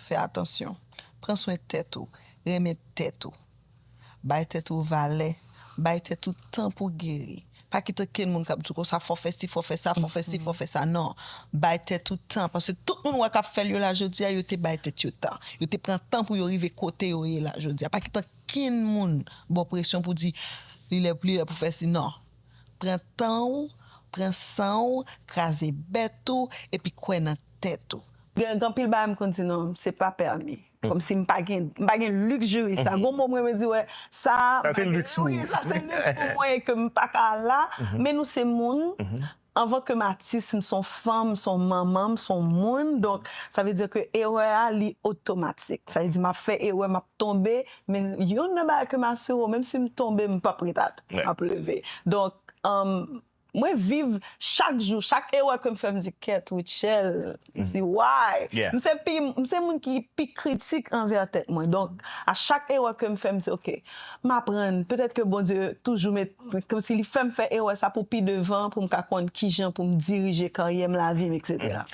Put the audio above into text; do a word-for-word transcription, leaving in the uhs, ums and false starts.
Fè atansyon. Pran swen tèt ou. Renmen tèt ou. Bay tèt ou valè. Bay tèt ou tan pou geri. Pa kite okenn moun k ap di w konsa fò w fè si, fò w fè sa, fò w fè si, fò w fè sa. Non. Bay tèt ou tan. Paske tout moun w wè k ap fè l yo la jodi a, yo te bay tèt yo tan. Yo te pran tan pou yo rive kote yo ye la jodi a. Pa kite okenn moun ba w presyon pou di li lè, li lè pou fè si. Non. Pran tan w, pran san w, kraze bèt ou, epi kwè nan tèt ou. Gen gen anpil bagay m konn di non, se pa pèmi. Kòmsi m pa gen, m pa gen luxury sa. Gon mo mwen, mwen di, wè, sa, Sa se luxe pou ou. Sa se luxe pou mwen ke m pa ka la. Men nou se moun. Anvan ke m atis, m se yon fanm, m se yon manman, m se yon moun. Donk, sa vle di ke erè a, li otomatik. Sa vle di, m ap fè erè, m ap tonbe. Men youn nan bagay ke m asire w, menm si m tonbe, m p ap ret atè. M ap leve. Donk, um, mwen viv chak jou, chak erè ke m fè, m di, kèt, Rutshelle, m di, why? Yeah. M se pi, m se moun ki pi kritik anvè tèt mwen. Donk, a chak erè ke m fè, m di, ok, m aprann. Petèt ke Bondye toujou met, kòmsi li fè m fè erè sa pou pi devan, pou m ka konn kijan pou m dirije karyè m, lavi m, et cetera.